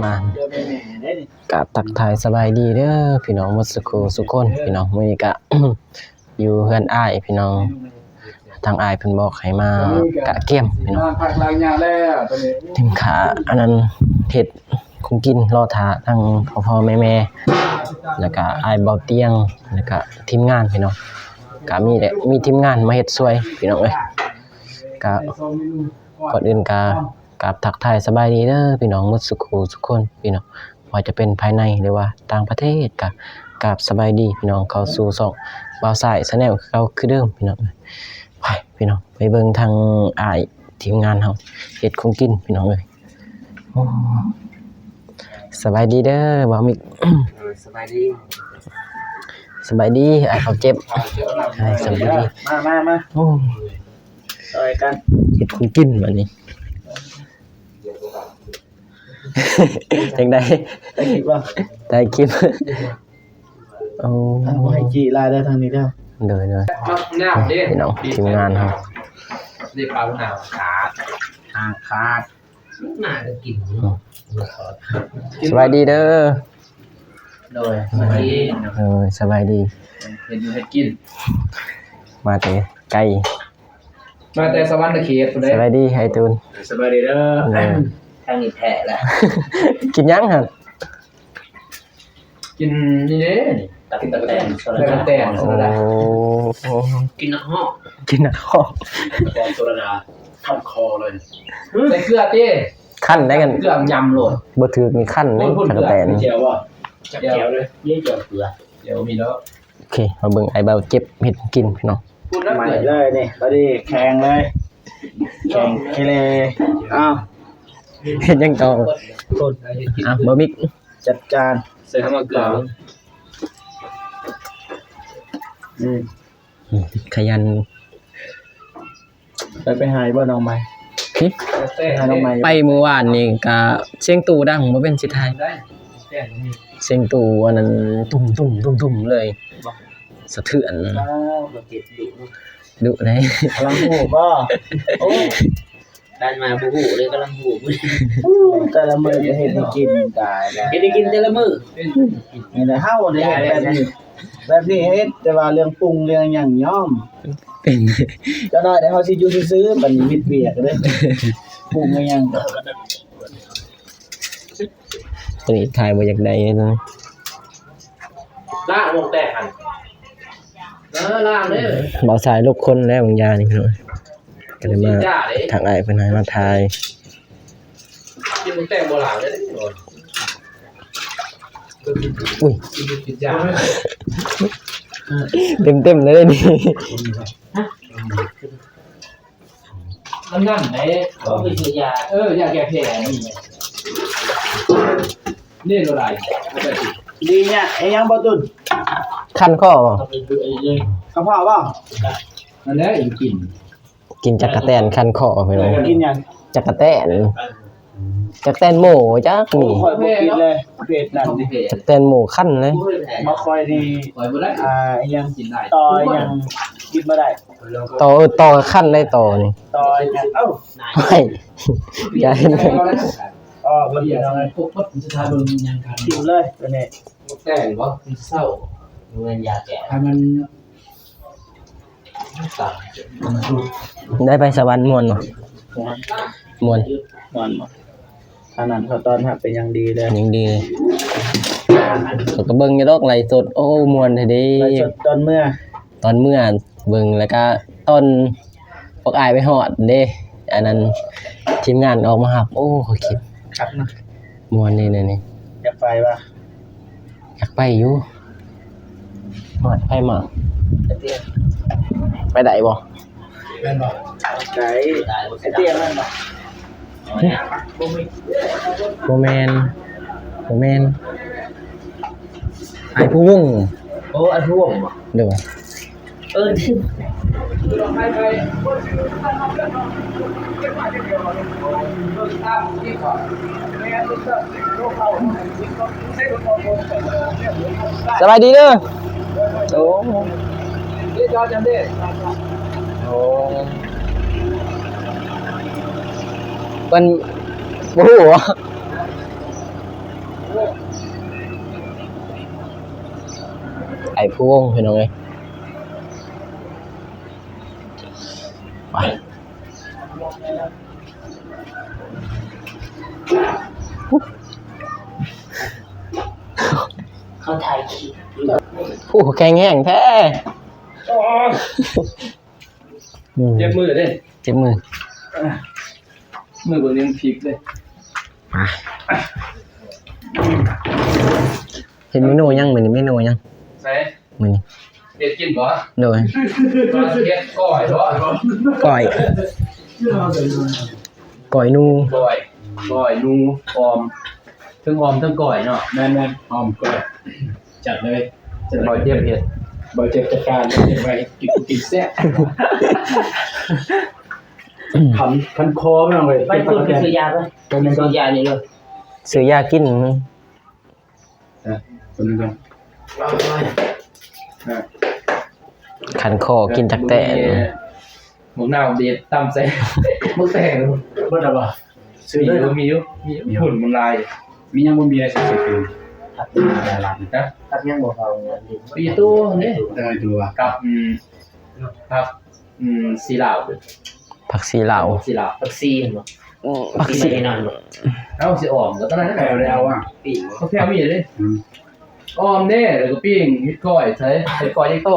ມາ ກາບທັກທາຍສະບາຍດີເດີພີ່ນ້ອງໝົດສຸຂູສຸຄົນພີ່ນ້ອງ. ມື້ນີ້ກະ ຢູ່ເຮືອນອ້າຍພີ່ນ້ອງ ທາງອ້າຍເພິ່ນບອກໃຫ້ມາກະກຽມພີ່ນ້ອງ ຖິ້ມຂ້າ ອັນນັ້ນ ເຮັດ ຄົງກິນລໍຖ້າທັງພໍ່ໆແມ່ໆ ແລ້ວກະອ້າຍເບົາຕຽງ ແລ້ວກະທີມງານພີ່ນ້ອງ. ກະມີແຫຼະ ມີທີມງານມາເຮັດຊ່ວຍພີ່ນ້ອງເອີຍ. ກະກ່ອນອື່ນກະກາບທັກທາຍສະບາຍດີເດີພີ່ນ້ອງໝົດສຸຂູສຸຄົນພີ່ນ້ອງ ບໍ່ວ່າຈະເປັນພາຍໃນ ຫຼືວ່າຕ່າງປະເທດ ກະກາບສະບາຍດີພີ່ນ້ອງ ເຂົ້າສູ່ຊ່ອງບ່າວຊາຍ Channel ຄືເກົ່າຄືເດີມພີ່ນ້ອງ. ໄປພີ່ນ້ອງ ໄປເບິ່ງທາງອ້າຍທີມງານເຮົາເຮັດຂອງກິນພີ່ນ້ອງເອີຍ. ໂອ້ ສະບາຍດີເດີບ່າວມິກ. ເອີ ສະບາຍດີ ສະບາຍດີອ້າຍເຂົາເຈັບ. ອ້າຍສະບາຍດີ ມາ ມາ ມາ ໂອ້ ຊ່ອຍກັນເຮັດຂອງກິນບາດນີ້. ຈັ່ງໃດ ໄດ້ຄລິບບໍ່? ໄດ້ຄລິບ. ໂອ້ ເອົາ ບໍ່ໃຫ້ຈີ່ຫຼາຍເດີທາງນີ້ເດີ. ໂດຍ ໂດຍ ພີ່ນ້ອງທີມງານເຮົາ ໄດ້ປາໜາວຂາດ ຫາງຂາດ ໜ້າກະກິນ. ສະບາຍດີເດີ. ໂດຍ ສະບາຍດີ ໂດຍ ສະບາຍດີ. ເຮັດຢູ່ເຮັດກິນ ມາແຕ່ໄກ ມາແຕ່ສະຫວັນນະເຂດພຸ້ນເດ້. ສະບາຍດີໄອ້ຕູນ. ສະບາຍດີເດີ. ໂດຍ ທາງນີ້ແທ້ລະ. ກິນຫຍັງຫັ້ນ? ກິນນີ້ເດ້ ຕັກກະແຕນ ຕັກກະແຕນ ໂອ້ ກິນນັກຮອກ ກິນນັກຮອກ ຕະກອນໂຊດາ ຄັນຄໍເລີຍ. ໃສ່ເກືອຕິ ຄັນໄດ້ກັນ ເກືອຍຳໂລດ. ບໍ່ຖືກນີ້ຄັນເດ້ ຕັກກະແຕນ. ແຈ່ວບໍ່? ຈັບແຈ່ວເລີຍ ເຢ້ ແຈ່ວເກືອ ແຈ່ວມີເນາະ. ໂອເຄ ມາເບິ່ງອ້າຍບ່າວເຈັບເຮັດກິນພີ່ນ້ອງ. ໃໝ່ເລີຍນີ້ ພໍດີແຂງເລີຍ ແຂງເຄເລ. ອ້າວ ເຮັດຫຍັງຕໍ່? ອ້າວ ບ່າວມິກ ຈັດການ ໃສ່ເຂົ້າມາເກືອ. ອືມ ຂະຫຍັນ. ໄປ ໄປຫາຢູ່ບໍ່ໜອງໄມ້? ຫຶ? ໄປຫາໜອງໄມ້ຢູ່. ໄປມື້ວານນີ້ກະສຽງຕູ້ດັງ ບໍ່ເປັນຊິຖ່າຍ. ສຽງຕູ້ອັນນັ້ນ ຕຸ້ມໆໆໆເລີຍ ສະເທືອນ. ອ້າວ ບໍ່ເຈັບດຸເນາະ ດຸໃດ໋. ກຳລັງຮູ້ບໍ່? ໂອ້ ໄດ້ມາບໍ່ຮູ້ເລີຍ ກຳລັງຮູ້. ໂອ້ ແຕ່ລະມື້ກະເຮັດໃຫ້ກິນ ຕາຍແລ້ວ ເຮັດໃຫ້ກິນແຕ່ລະມື້. ນີ້ແຫຼະ ເຮົາໄດ້ເຮັດແບບນີ້ ແບບນີ້ເຮັດ ແຕ່ວ່າເລື່ອງປຸງເລື່ອງຫຍັງຍອມ. ເປັນ ຈັກໜ້ອຍເຮົາຊິຢູ່ຊື່ໆ ບັດນີ້ມິດວຽກເດີ ປຸງອີຫຍັງ. ອັນນີ້ຖ່າຍບໍ່ຢາກໄດ້ເລີຍ ລ້າງໝົກແຕກຫັ້ນ. ເອີ ລ້າງເດີ. ເບົາຊາຍລົກຄົນແລ້ວບາງຢ່າງນີ້ ກະເລີຍມາທາງອ້າຍເພິ່ນໃຫ້ມາຖ່າຍ. ກິນໝົກແຕກບໍ່ລ້າງເລີຍ. ອຸ້ຍ ກິນຢາ ເຕັມໆເລີຍນີ້. ມັນນັ້ນເດ້ ເຂົາໄປຊື້ຢາ ເອີ ຢາແກ້ແພ້ນີ້ ນີ້ໂລດາຍ. ດີຫຍັງ ອີຫຍັງບໍ່ຕຸນ? ຄັນຄໍບໍ່? ກະເພາະບໍ່? ນັ້ນແຫຼະ ກິນ ກິນຈັກກະແຕນຄັນຄໍພີ່ນ້ອງ. ກິນຫຍັງ? ຈັກກະແຕນ ຈັກແຕນໂມຈັກນີ້. ຂ້ອຍບໍ່ກິນເລີຍ ເພດນັ້ນນີ້ ຈັກແຕນໂມຄັນເລີຍ. ບໍ່ຄ່ອຍນີ້ ອ່າ ອີຫຍັງ ຕໍ່ອີຫຍັງກິນບໍ່ໄດ້. ຕໍ່ ເອີ ຕໍ່ຄັນໄດ້ຕໍ່ນີ້ ຕໍ່ຫຍັງ. ເອົ້າ ໂອ້ຍ ຢ່າເຮັດ ອໍ ມັນເປັນຫຍັງ ກິນເລີຍຕົວນີ້. ແຕງບໍ່? ເຊົ້າ ເງິນຢາແກ້ ໃຫ້ມັນ ໄດ້ໄປສະຫວັນມ່ວນບໍ່? ມ່ວນ ມ່ວນ ມ່ວນບໍ່? ທາງນັ້ນເຂົາຕ້ອນຮັບເປັນຢ່າງດີເລີຍ ຢ່າງດີ. ເຂົາກະເບິ່ງຢູ່ດອກໄລສົດ ໂອ້ ມ່ວນແທ້ເດ້. ໄລສົດຕອນເມືອ ຕອນເມືອເບິ່ງ ແລ້ວກະຕອນພວກອ້າຍໄປຮອດເດ້ ອັນນັ້ນທີມງານອອກມາຮັບ ໂອ້ ຂ້ອຍຄິດຄັກເນາະ ມ່ວນນີ້ ນີ້ ຢາກໄປບໍ່? ຢາກໄປຢູ່. ຮອດ ໃຜມາ? ໄປໄດ້ບໍ່? ແມ່ນບໍ່? ໄດ້ ໄອ້ເຕ້ແມ່ນບໍ່? ບໍ່ແມ່ນ ບໍ່ແມ່ນ ອ້າຍພູວົງ. ໂອ້ ອ້າຍພູວົງບໍ່? ໂດຍ. ເອີ ສະບາຍດີເດີ. ໂອ້ ໂອ້ ເພິ່ນບໍ່ຮູ້ບໍ? ໄປພູວົງພີ່ນ້ອງເອີຍ ໄປ ເຂົາຖ່າຍຄລິບຢູ່ ໂອ້ ແຂງແຮງແທ້ ອືມ ເຈັບມືເດ້ ເຈັບມື ມືບໍ່ຍັງພິກເດ້ ມາ ເຮັດເມນູຫຍັງມື້ນີ້ ເມນູຫຍັງ ໃສ ມື້ນີ້ ເຮັດກິນບໍ່ ໂດຍ ເຮັດກ້ອຍບໍ່ ກ້ອຍ ກ້ອຍໜູ ກ້ອຍ ກ້ອຍໜູ ອ້ອມ ເທິງອ້ອມເທິງກ້ອຍເນາະ ແມ່ນໆ ອ້ອມກ້ອຍ ຈັດເລີຍ ບໍ່ເຈັບເຮັດ ບໍ່ເຈັບຈັດການ ເກັບໄວ້ກິນ ກິນແຊບ ຄັນ ຄັນຄໍພີ່ນ້ອງເອີຍ ໄປພຸ້ນໄປຊື້ຢາໄປ ໄປຊື້ຢານີ້ເລີຍ ຊື້ຢາກິນ ເອີ ເບິ່ງກ່ອນ ຄັນຄໍກິນຈັກແຕ່ ໝາກນາວເດັດຕຳໃສ່ໝາກແຕງ ເບິດແລ້ວບໍ່? ຊື້ເລີຍ ມີຢູ່ ມີຢູ່ ມີຢູ່ ພຸ້ນມັນຫຼາຍ ມີຫຍັງບໍ່ມີໃນສະເປັນ ຜັກຫຍັງບໍ່ເຂົາ ປີໂຕ້ເດ້ ເອີ ດູວ່າ ກັບ ອືມ ຜັກ ອືມ ຊີລາວ ຜັກຊີລາວ ຜັກຊີລາວ ຜັກຊີເຫັນບໍ່? ອືມ ຜັກຊີ ຜັກຊີໄດ້ນອນບໍ່? ເອົາ ຊິອ້ອມກໍຕອນນັ້ນແຫຼະ ແລ້ວ ແລ້ວ ອ່ະ ປີ້ງ ເຂົາແພວມີເດ້ ອືມ ອ້ອມເດ້ ແລ້ວກໍປີ້ງ ເຮັດກ້ອຍໃສ່ ເຮັດກ້ອຍຈັກໂຕ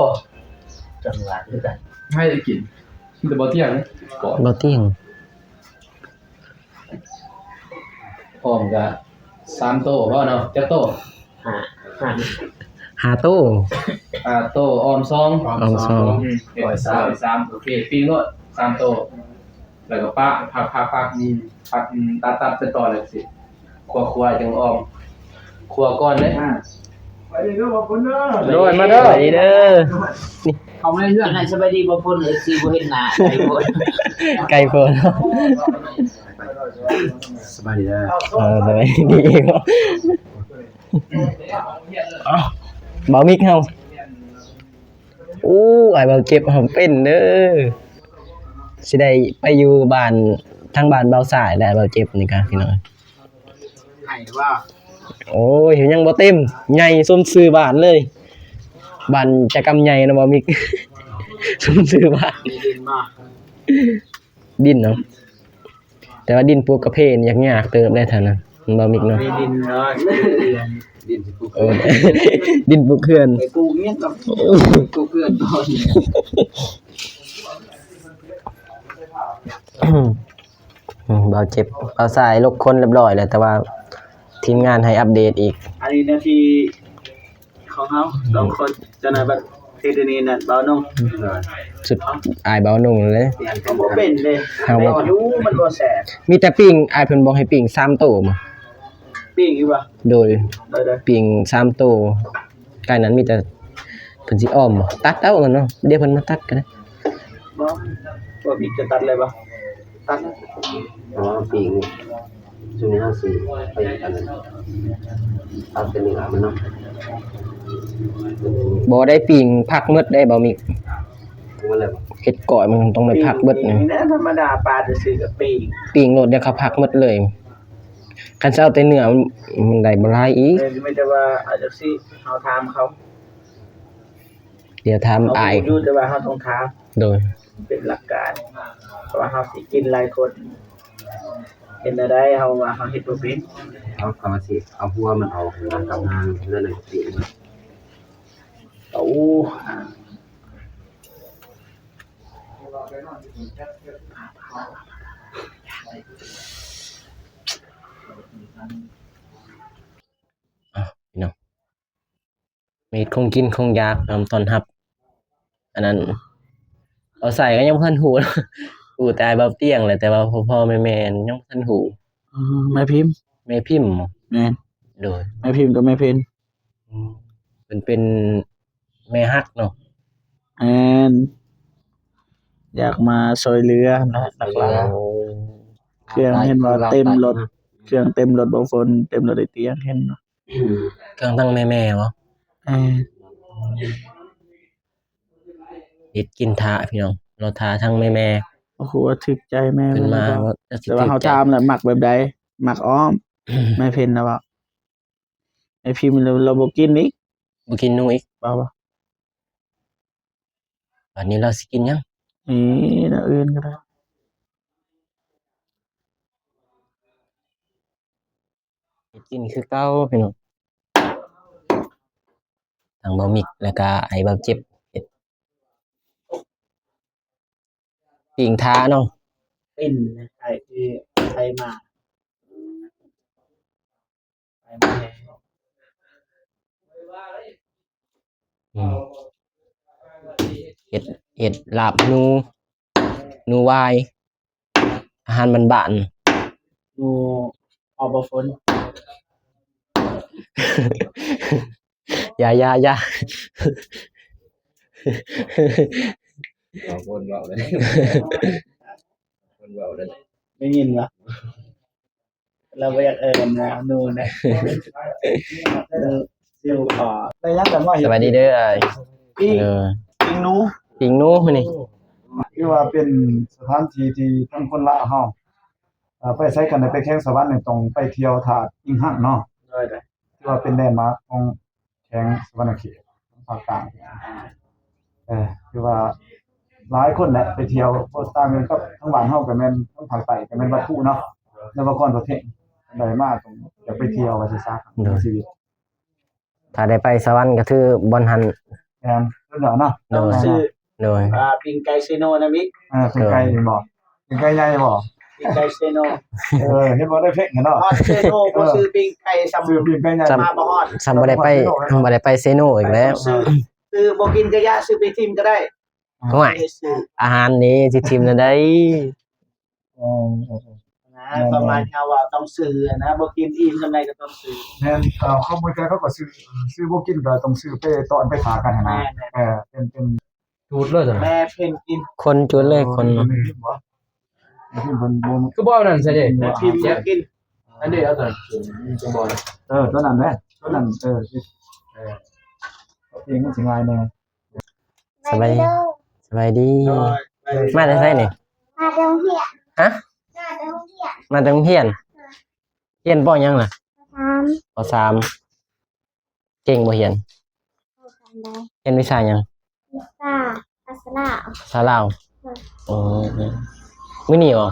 ຈັງຫວະຄືກັນ ໃຫ້ໄດ້ກິນ ມີແຕ່ບໍ່ທ່ຽງເດ້ ກ້ອຍ ບໍ່ທ່ຽງ ອ້ອມກະສາມໂຕພໍເນາະ ຈັກໂຕ? ຫ້າ ຫ້າ ຫ້າໂຕ ຫ້າໂຕ ອ້ອມສອງ ອ້ອມສອງ ອືມ ເຮັດກ້ອຍສາມ ໂອເຄ ປີ້ງໂລດສາມໂຕ ແລ້ວກໍປະ ພັກໆໆ ນີ້ ພັກ ອືມ ຕັດໆ ເປັນຕອນຈັ່ງຊີ້ ຄົວໆ ຈັ່ງອ້ອມ ຄົວກ່ອນເດ້ ອ່າ ໄປເດີ ຂອບຄຸນເດີ ໂດຍ ມາເດີ ສະບາຍດີເດີ ເຂົ້າມາໃນເຮືອນ ສະບາຍດີບໍ່ພົ້ນ ເອັຟຊີ ບໍ່ເຫັນໜ້າ ໄກໂພດ ໄກໂພດ ສະບາຍດີເດີ ເອີ ສະບາຍດີ ເອົ້າ ບ່າວມິກເຮົາ ໂອ້ ອ້າຍບ່າວເຈັບເຮົາເປັນເດີ ຊິໄດ້ໄປຢູ່ບ້ານ ທາງບ້ານບ່າວຊາຍແລ້ວ ອ້າຍບ່າວເຈັບນີ້ກະ ພີ່ນ້ອງ ໃຫ້ວ່າ ໂອ້ຍ ຍັງບໍ່ເຕັມ ໃຫຍ່ສົມຊື່ບ້ານເລີຍ ບ້ານຈະກຳໃຫຍ່ນະບ່າວມິກ ສົມຊື່ບ້ານ ມີດິນບໍ່? ດິນເນາະ ແຕ່ວ່າດິນປູກກາເຟນີ້ຍາກໆ ເຕີບໄດ໋ທ່ານນະ ແມ່ນບໍ່ມິກເນາະ ມີດິນເນາະ ດິນປູກ ເອີ ດິນປູກເຮືອນ ໄປປູກຫຍັງກັບປູກເຮືອນກ່ອນ ອືມ ບ່າວເຈັບ ບ່າວຊາຍລົກຄົນຮຽບຮ້ອຍແລ້ວ ແຕ່ວ່າທີມງານໃຫ້ອັບເດດອີກ ອັນນີ້ໜ້າທີ່ ຂອງເຮົາສອງຄົນ ເຈົ້ານາຍບັດເຮັດອັນນີ້ນັ້ນ ບ່າວໜຸ່ງ ສຸດ ອ້າຍບ່າວໜຸ່ງເລີຍ ແມ່ນ ບໍ່ເປັນເດ້ ເຮົາບໍ່ ແຕ່ຢູ່ມັນບໍ່ແຊບ ມີແຕ່ປີ້ງ ອ້າຍເພິ່ນບອກໃຫ້ປີ້ງສາມໂຕ ປີ້ງຢູ່ບໍ່? ໂດຍ ໂດຍໆ ປີ້ງສາມໂຕ ກາຍນັ້ນມີແຕ່ ເພິ່ນຊິອ້ອມບໍ່? ຕັດເອົາເນາະ ດຽວເພິ່ນມາຕັດກໍໄດ້ ບໍ່ ບໍ່ມີຈະຕັດເລີຍບໍ່? ຕັດ ອໍ ປີກນີ້ ຊຸມນີ້ເຮົາຊິໄປອັນນັ້ນ ຕັດເປັນເນື້ອມັນເນາະ ບໍ່ໄດ້ ປີ້ງພັກໝົດເດ້ ບ່າວມິກ ເຮັດກ້ອຍມັນຕ້ອງໄດ້ພັກເບິດນີ້ ປີ້ງນີ້ທຳມະດາ ປາຊື່ໆ ກໍປີ້ງ ປີ້ງໂລດ ດຽວເຂົາພັກໝົດເລີຍ ຄັນຊິເອົາແຕ່ເນື້ອ ມັນ ມັນໄດ້ບໍ່ຫຼາຍອີກ ແມ່ນ ມີແຕ່ວ່າເອົາຈັ່ງຊີ້ ເຮົາຖາມເຂົາ ດຽວຖາມອ້າຍ ເຮົາຮູ້ຢູ່ ແຕ່ວ່າເຮົາຕ້ອງຖາມ ໂດຍ ເປັນຫຼັກການ ເພາະວ່າເຮົາຊິກິນຫຼາຍຄົນ ເຮັດແນວໃດ ເຮົາວ່າເຮົາເຮັດບໍ່ເປັນ ເຮົາກໍຊິເອົາຫົວມັນອອກນະ ກັບຫາງ ແລ້ວນັ້ນກໍຊິ ໂອ້ ພີ່ນ້ອງ ມີຂອງກິນຂອງຢາກນຳຕ້ອນຮັບ ອັນນັ້ນ ບ່າວຊາຍກໍຍັງບໍ່ທັນຮູ້ ຮູ້ແຕ່ອ້າຍບ່າວຕຽງແຫຼະ ແຕ່ວ່າພໍ່ໆແມ່ໆຍັງບໍ່ທັນຮູ້ ອືມ ແມ່ພິມ ແມ່ພິມ ແມ່ນ ໂດຍ ແມ່ພິມກັບແມ່ເພັນ ອືມ ເພິ່ນເປັນແມ່ຮັກເນາະ ແມ່ນ ຢາກມາຊ່ວຍເຫຼືອນະ ຫຼັກໆ ໂອ້ ເຄື່ອງເຫັນວ່າເຕັມລົດ ເຄື່ອງເຕັມລົດບ່າວຝົນ ເຕັມລົດໄອ້ຕຽງ ເຫັນບໍ່? ເຄື່ອງທັງແມ່ໆບໍ່? ເອີ ເຮັດກິນຖ້າພີ່ນ້ອງ ລໍຖ້າທັງແມ່ໆ ບໍ່ຮູ້ວ່າຖືກໃຈແມ່ເພິ່ນມາ ເພິ່ນຫຼືບໍ່ ແຕ່ວ່າເຮົາຖາມແລ້ວມັກແບບໃດ ມັກອ້ອມ ແມ່ເພັນນະເວົ້າ ແມ່ພິມລາວ ລາວບໍ່ກິນອີກ ບໍ່ກິນໜູອີກ ບໍ່ ບາດນີ້ລາວຊິກິນຫຍັງ? ເອີ ແນວອື່ນກໍໄດ້. ເຮັດກິນຄືເກົ່າພີ່ນ້ອງ ທັງບ່າວມິກ ແລ້ວກະອ້າຍບ່າວເຈັບເຮັດ ປີ້ງທາເນາະ ປີ້ງໄປ ໄປມາ ໄປມາ ອືມ ເຮັດ ເຮັດລາບໜູ ໜູຫວາຍ ອາຫານບ້ານໆ ໜູ ອອກບໍ່ຝົນ ຢ່າ ຢ່າ ຢ່າ ເອົາຄົນເວົ້າເລີຍ ຄົນເວົ້າເລີຍ ໄດ້ຍິນບໍ່? ລາວບໍ່ຢາກເອີ້ນວ່າໜູນະ ໜູ ຊິວ ອໍ ໄດ້ຫຍັງກັນມາເຮັດ? ສະບາຍດີເດີອ້າຍ ປີ້ງ ເອີ ປີ້ງໜູ ປີ້ງໜູມື້ນີ້ ຖືວ່າເປັນສະຖານທີ່ທີ່ທັງຄົນລາວເຮົາ ເອີ ໄປໃສກັນໄດ້ ໄປແຂວງສະຫວັນນີ້ຕ້ອງໄປທ່ຽວທາດອີງຮັງເນາະ ໂດຍ ໂດຍ ຖືວ່າເປັນແລນມາກຂອງ ແຂວງສະຫວັນນະເຂດ ພາກກາງ ເອີ ຖືວ່າຫຼາຍຄົນແຫຼະໄປທ່ຽວ ເພາະຕ່າງກັນກັບທາງບ້ານເຮົາກໍແມ່ນ ທາງພາກໃຕ້ກໍແມ່ນວັດພູເນາະ ແລະ ນະຄອນປະເທດ ໄດ້ມາຕ້ອງຢາກໄປທ່ຽວວ່າຊັ້ນຊະ ໃນຊີວິດ ຖ້າໄດ້ໄປສະຫວັນກໍຖືບ່ອນຫັ້ນ ແມ່ນ ສຸດຍອດເນາະ ໂດຍ ຕ້ອງຊື້ ໂດຍ ອ່າ ປີ້ງໄກ່ເຊໂນນຳອີກ ເອີ ປີ້ງໄກ່ແມ່ນບໍ່? ປີ້ງໄກ່ໃຫຍ່ບໍ່? ປີ້ງໄກ່ເຊໂນ ເອີ ເຫັນບໍ່ ໄດ້ເພງເນາະ ຮອດເຊໂນບໍ່ຊື້ປີ້ງໄກ່ສ່ຳ ຊື້ປີ້ງໄກ່ໃຫຍ່ ສ່ຳ ມາບໍ່ຮອດ ສ່ຳບໍ່ໄດ້ໄປ ບໍ່ໄດ້ໄປເຊໂນອີກແລ້ວ ຊື້ ຊື້ບໍ່ກິນກະຢ່າ ຊື້ໄປຖິ້ມກໍໄດ້ ໂອ້ຍ ອາຫານນີ້ຊິຖິ້ມແນວໃດ? ເອີ ເອີ ນະ ປະມານເຮົາວ່າຕ້ອງຊື້ນະ ບໍ່ກິນອີ່ມສ່ຳໃດກໍຕ້ອງຊື້ ແມ່ນ ເອີ ເຂົາເໝືອນກັນ ເຂົາກໍຊື້ ຊື້ບໍ່ກິນກໍຕ້ອງຊື້ໄປຕ້ອນໄປຝາກກັນຫັ້ນນະ ແມ່ນໆ ເອີ ເປັນ ເປັນ ຈູດເລີຍ ແມ່ເພັນກິນ ຄົນຈູດເລີຍ ຄົນ ເພິ່ນບໍ່ ເພິ່ນບໍ່ ຄືບໍ່ເອົານັ້ນໃສ່ເດ້ ແມ່ພິມຢາກກິນ ອັນນີ້ເອົາຕົວນັ້ນ ເອີ ຕົວນັ້ນແຫຼະ ຕົວນັ້ນ ເອີ ເອີ ເພງມັນຊິງ່າຍແດ່ ສະບາຍ ສະບາຍດີ ໂດຍ ມາແຕ່ໃສນີ້? ມາແຕ່ໂຮງຮຽນ ຮະ? ມາແຕ່ໂຮງຮຽນ ມາແຕ່ໂຮງຮຽນ ຮຽນ ປ.ຫຍັງລະ? ປ.ສາມ ປ.ສາມ ເກັ່ງບໍ່ຮຽນ? ຮຽນວິຊາຫຍັງ? ວິຊາພາສາລາວ ພາສາລາວ ໂອ້ ມື້ນີ້ບໍ?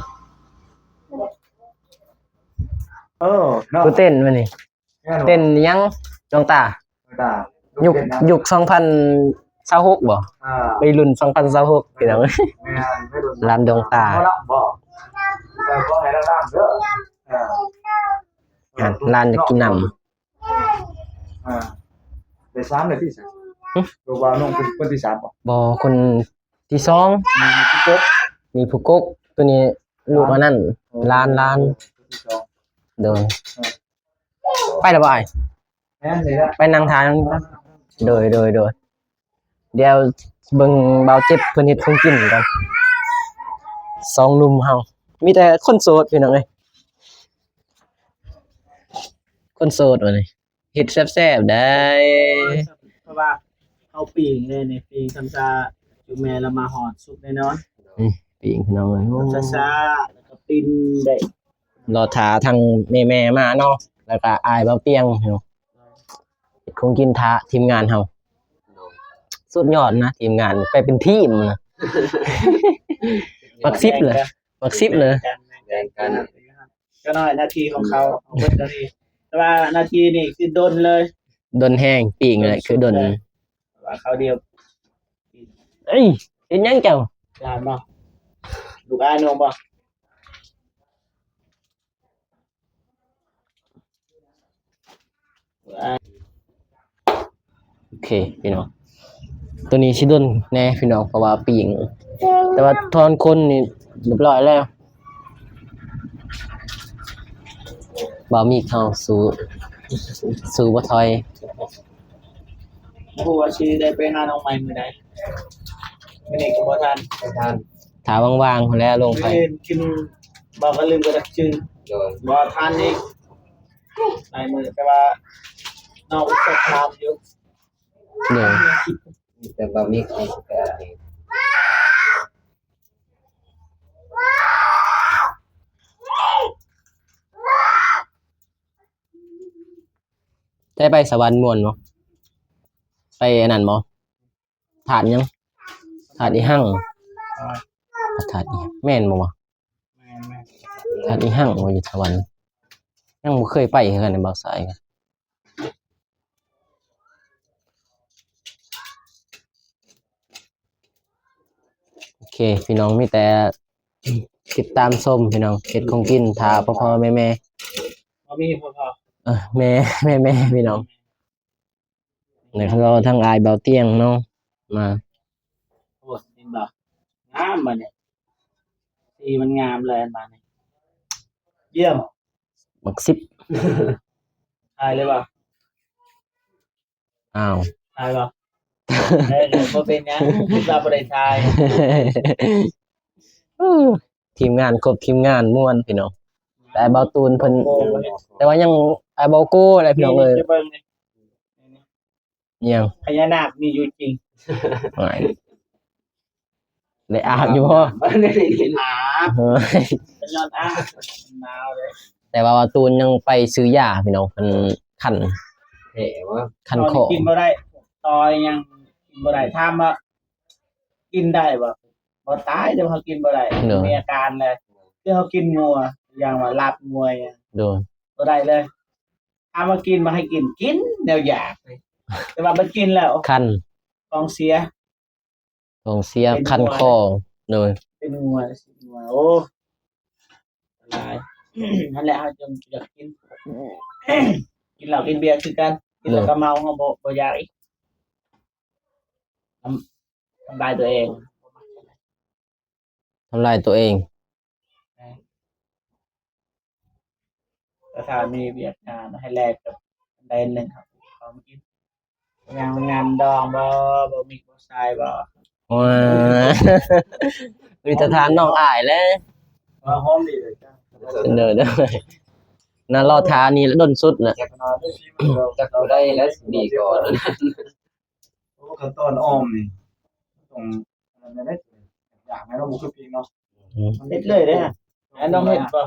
ເອີ ເນາະ ຜູ້ເຕັ້ນມື້ນີ້ ເຕັ້ນຫຍັງ? ດວງຕາ ດວງຕາ ຍຸກ ຍຸກສອງພັນຊາວຫົກບໍ? ອ່າ ໄວລຸ້ນສອງພັນຊາວຫົກ ພີ່ນ້ອງ ແມ່ນ ໄວລຸ້ນ ລານດວງຕາ ເອີ ຂໍໃຫ້ລານເດີ ເອີ ລານຢາກກິນນ້ຳ ອ່າ ໄດ້ສາມແລ້ວຕິ ຫຶ? ຕົວບ່າວນ້ອງເປັນຄົນທີສາມບໍ? ບໍ່ ຄົນທີສອງ ມີຜູ້ກົກ ມີຜູ້ກົກ ຕົວນີ້ລູກອັນນັ້ນ ຫຼານ ຫຼານ ຄົນທີສອງ ໂດຍ ເອີ ໄປແລ້ວບໍ່ອ້າຍ? ແມ່ນນີ້ລະ ໄປນັ່ງຖ້າ ໂດຍ ໂດຍ ໂດຍ ດຽວເບິ່ງບ່າວເຈັບເພິ່ນເຮັດຂອງກິນກ່ອນ ສອງໜຸ່ມເຮົາ ມີແຕ່ຄົນໂສດພີ່ນ້ອງເອີຍ ຄົນໂສດບາດນີ້ ເຮັດແຊບໆໄດ໋ ເພາະວ່າເຮົາປີ້ງເດ້ນີ້ ປີ້ງທຳຊາຈຸແມ່ລະມາຮອດສຸກແນ່ນອນ ອືມ ປີ້ງພີ່ນ້ອງເອີຍ ທຳຊາໆ ແລ້ວກໍປີ້ງໄດ້ ລໍຖ້າທາງແມ່ໆມາເນາະ ແລ້ວກໍອ້າຍບ່າວປຽງເນາະ ເຮັດຂອງກິນຖ້າທີມງານເຮົາ ສຸດຍອດນະ ທີມງານໄປເປັນທີມນະ ຫຼັກສິບເລີຍ ຫຼັກສິບເລີຍ ແບ່ງກັນ ຈັກໜ້ອຍນາທີຂອງເຂົາ ເອົາເບິດນາທີ ແຕ່ວ່ານາທີນີ້ຄືດົນເລີຍ ດົນແຮງ ປີ້ງແຫຼະຄືດົນ ວ່າເຂົາດຽວ ເອີຍ ເຮັດຫຍັງເຈົ້າ? ຫຼານບໍ່? ລູກອ້າຍນ້ອງບໍ່? ໂອເຄພີ່ນ້ອງ ຕົວນີ້ຊິດົນແດ່ພີ່ນ້ອງ ເພາະວ່າປີ້ງ ແຕ່ວ່າຖອນຂົນນີ້ຮຽບຮ້ອຍແລ້ວ ບ່າວມີກເຮົາສູ້ ສູ້ບໍ່ຖອຍ ບໍ່ຮູ້ວ່າຊິໄດ້ໄປຫານ້ອງໃໝ່ມື້ໃດ ມື້ນີ້ກໍບໍ່ທັນ ບໍ່ທັນ ຖ້າວ່າງໆພຸ້ນແຫຼະລົງໄປ ມື້ອື່ນກິນ ບໍ່ກໍລືມກໍຈັກຈື່ ໂດຍ ບໍ່ທັນອີກ ຫຼາຍມື້ ແຕ່ວ່ານ້ອງກໍຖາມຢູ່ ໂດຍ ແຕ່ບໍ່ມີໃຜສະແກນເອງ ໄດ້ໄປສະຫວັນມ່ວນບໍ່? ໄປອັນນັ້ນບໍ່? ທາດຫຍັງ? າດອີຮັ່ງ ພະທາດອີຮັ່ງ ແມ່ນບໍ່ວະ? ແມ່ນໆ ທາດອີຮັ່ງບໍ່ຢູ່ສະຫວັນ? ຍັງບໍ່ເຄີຍໄປຄືກັນເດ້ ບ່າວຊາຍ. ໂອເຄ ພີ່ນ້ອງ ມີແຕ່ຕິດຕາມຊົມ ພີ່ນ້ອງ ເຮັດຂອງກິນຖ້າພໍ່ໆແມ່ໆ ບໍ່ມີພໍ່ໆ ເອີ ແມ່ໆ ພີ່ນ້ອງ. ແລ້ວກໍລໍທາງອ້າຍເບົາຕຽງເນາະ ມາ. ໂອ້ ເຫັນບໍ່? ງາມບາດນີ້ ສີມັນງາມເລີຍບາດນີ້. ຢ້ຽມ ບັກສິບ ຖ່າຍເລີຍບໍ່? ອ້າວ ຖ່າຍບໍ່? ເອີ ບໍ່ເປັນຫຍັງ ຄິດວ່າບໍ່ໄດ້ຖ່າຍ. ເອີ ທີມງານຄົບທີມງານມ່ວນພີ່ນ້ອງ ແຕ່ເບົາຕູນເພິ່ນ ແຕ່ວ່າຍັງ ອ້າຍເບົາໂກ້ແຫຼະພີ່ນ້ອງເອີຍ. ນີ້ ນີ້ ນີ້ ນີ້ ຫຍັງ? ພະຍານາກມີຢູ່ຈິງ. ຫວາຍ ໄດ້ອາບຢູ່ບໍ່? ອາບ ເອີຍ ຍ້ອນອາບ ໜາວເດ້. ແຕ່ວ່າເບົາຕູນຍັງໄປຊື້ຢາພີ່ນ້ອງ ເພິ່ນຄັນ ແຜວະ ຄັນຄໍ ກິນບໍ່ໄດ້ ຕໍ່ຍັງກິນບໍ່ໄດ້. ຖາມວ່າກິນໄດ້ບໍ່? ບໍ່ຕາຍ ແຕ່ວ່າເຮົາກິນບໍ່ໄດ້ ໂດຍ ມີອາການແຫຼະ. ຄືເຮົາກິນງົວ ຢ່າງວ່າລາບງົວຫຍັງ ໂດຍ ບໍ່ໄດ້ເລີຍ. ຖາມວ່າກິນບໍ່ໃຫ້ກິນ ກິນແນວຢາກເລີຍ ແຕ່ວ່າບັດກິນແລ້ວຄັນ ທ້ອງເສຍ ທ້ອງເສຍ ເປັນງົວ ຄັນຄໍ ໂດຍ ເປັນງົວ ເປັນງົວ. ໂອ້ ຫຼາຍ ນັ້ນແຫຼະ ເຮົາຈຶ່ງຢາກກິນ ກິນເຫຼົ້າກິນເບຍຄືກັນ ກິນແລ້ວ ໂດຍ ກໍເມົາ ເຮົາບໍ່ ບໍ່ຢາກອີກ ທຳ ທຳລາຍຕົວເອງ ທຳລາຍຕົວເອງ. ແມ່ນ ແຕ່ຖ້າມີວຽກງານໃຫ້ແລກກັບໄດ້ໜຶ່ງ ເຮົາ ເຮົາມາກິນ. ງານ ງານດອງບໍ່? ບໍ່ມີບໍ່ຊາຍບໍ່? ໂອ້ຍ ມີແຕ່ຖາມນ້ອງອ້າຍແຫຼະ. ວ່າຫອມດີເລີຍຈ້າ. ເດີ ເດີ ນະ ລໍຖ້ານີ້ດົນສຸດລະ. ຈັກຜູ້ໃດແລ້ວຊິດີກ່ອນ. ໂອ້ ຂັ້ນຕອນອ້ອມນີ້ຕ້ອງອັນນັ້ນເດ້ ຢາກໃຫ້ເຮົາບໍ່ຄືປີ້ງເນາະ. ອືມ ເຮັດເລີຍເດ້. ອັນນ້ອງເຮັດບໍ່?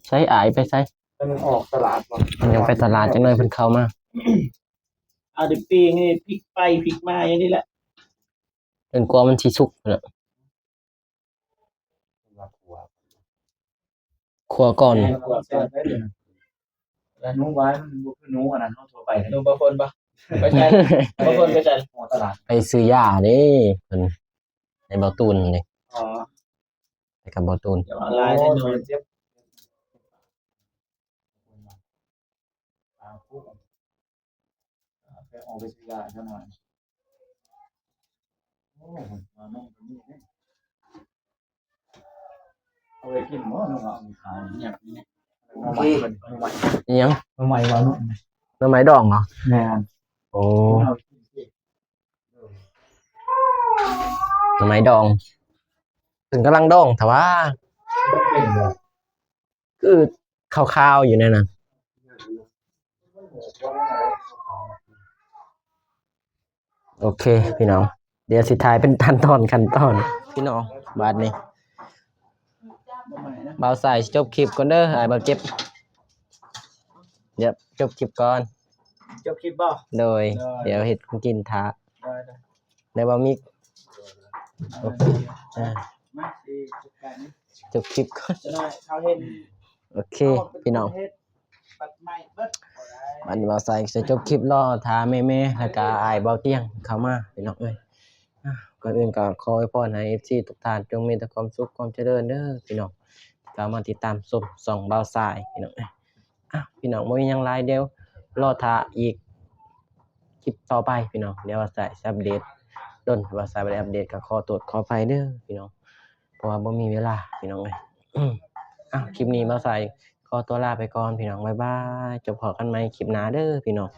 ໃສ ອ້າຍໄປໃສ? ເພິ່ນອອກຕະຫຼາດບໍ່? ເພິ່ນຍັງໄປຕະຫຼາດ ຈັກໜ້ອຍເພິ່ນເຂົ້າມາ. ເອົາແຕ່ປີ້ງນີ້ ພິກໄປພິກມາຢູ່ນີ້ແຫຼະ ຈົນກວ່າມັນຊິສຸກພຸ້ນແຫຼະ. ຂົ້ວກ່ອນ ແມ່ນ ຂົ້ວກ່ອນ. ແລ້ວໜູວາຍມັນບໍ່ຄືໜູອັນນັ້ນເນາະ ທົ່ວໄປ. ໜູບໍ່ຄົນບໍ່? ໄປໃສ? ບໍ່ຄົນໄປໃສ? ອໍ ຕະຫຼາດ ໄປຊື້ຢາເດ້ ເພິ່ນໃຫ້ເບົາຕູນເດ້. ອໍ ໄປກັບເບົາຕູນ. ໂອ້ ເຈັບ. ໄປອອກໄປຊື້ຢາຊະໜ່ອຍ. ໂອ້ ມານຳກັນນີ້ເດ້ ເອົາໄວ້ກິນບໍ່? ນ້ອງເອົາໄປຂາຍ ອີ່ຫຍັງ? ໜໍ່ໄມ້ ໜໍ່ໄມ້ ອີ່ຫຍັງ? ໜໍ່ໄມ້ວ່າໜໍ່ໄມ້ ໜໍ່ໄມ້ດອງເນາະ? ແມ່ນ. ໂອ້ ເອົາໄປກິນຊິ ໜໍ່ໄມ້ດອງ ເພິ່ນກຳລັງດອງ ແຕ່ວ່າ ເປັນບໍ່? ຄືຂາວໆຢູ່ໃນນັ້ນ. ໂອເຄ ພີ່ນ້ອງ ດຽວຊິຖ່າຍເປັນຂັ້ນຕອນ ຂັ້ນຕອນ ພີ່ນ້ອງ. ບາດນີ້ບ່າວສາຍຊິຈົບຄລິບກ່ອນເດີ ອ້າຍບ່າວເຈັບ. ດຽວຈົບຄລິບກ່ອນ. ຈົບຄລິບບໍ່? ໂດຍ ໂດຍ ດຽວເຮັດຂອງກິນຖ້າ. ໂດຍ ໂດຍ ແລ້ວບໍ່ມີ. ໂອເຄ ອ່າ ມາຊິຈົບກັນ ຈົບຄລິບກ່ອນ ຈະໜ້ອຍເຂົາເຫັນ. ໂອເຄ ພີ່ນ້ອງ ບັດນີ້ບ່າວສາຍຊິຈົບຄລິບ ລໍຖ້າແມ່ໆ ແລ້ວກະອ້າຍເບົາຕຽງເຂົ້າມາ ພີ່ນ້ອງເອີຍ. ອ່າ ກ່ອນອື່ນກໍຂໍອວຍພອນໃຫ້ເອັຟຊີທຸກທ່ານ ຈົ່ງມີແຕ່ຄວາມສຸກຄວາມຈະເລີນເດີ ພີ່ນ້ອງ ທີ່ເຂົ້າມາຕິດຕາມຊົມຊ່ອງບ່າວສາຍ ພີ່ນ້ອງເອີຍ. ອ່ະ ພີ່ນ້ອງ ບໍ່ມີຫຍັງຫຼາຍ ດຽວລໍຖ້າອີກຄລິບຕໍ່ໄປ ພີ່ນ້ອງ. ດຽວບ່າວສາຍຊິອັບເດດ ດົນບ່າວສາຍບໍ່ໄດ້ອັບເດດ ກໍຂໍໂທດຂໍອະໄພເດີ ພີ່ນ້ອງ ເພາະວ່າບໍ່ມີເວລາ ພີ່ນ້ອງເອີຍ. ອ່ະ ຄລິບນີ້ບ່າວສາຍຂໍຕົວລາໄປກ່ອນ ພີ່ນ້ອງ ບາຍບາຍ ຈົບພໍ້ກັນໃໝ່ຄລິບໜ້າເດີ ພີ່ນ້ອງ.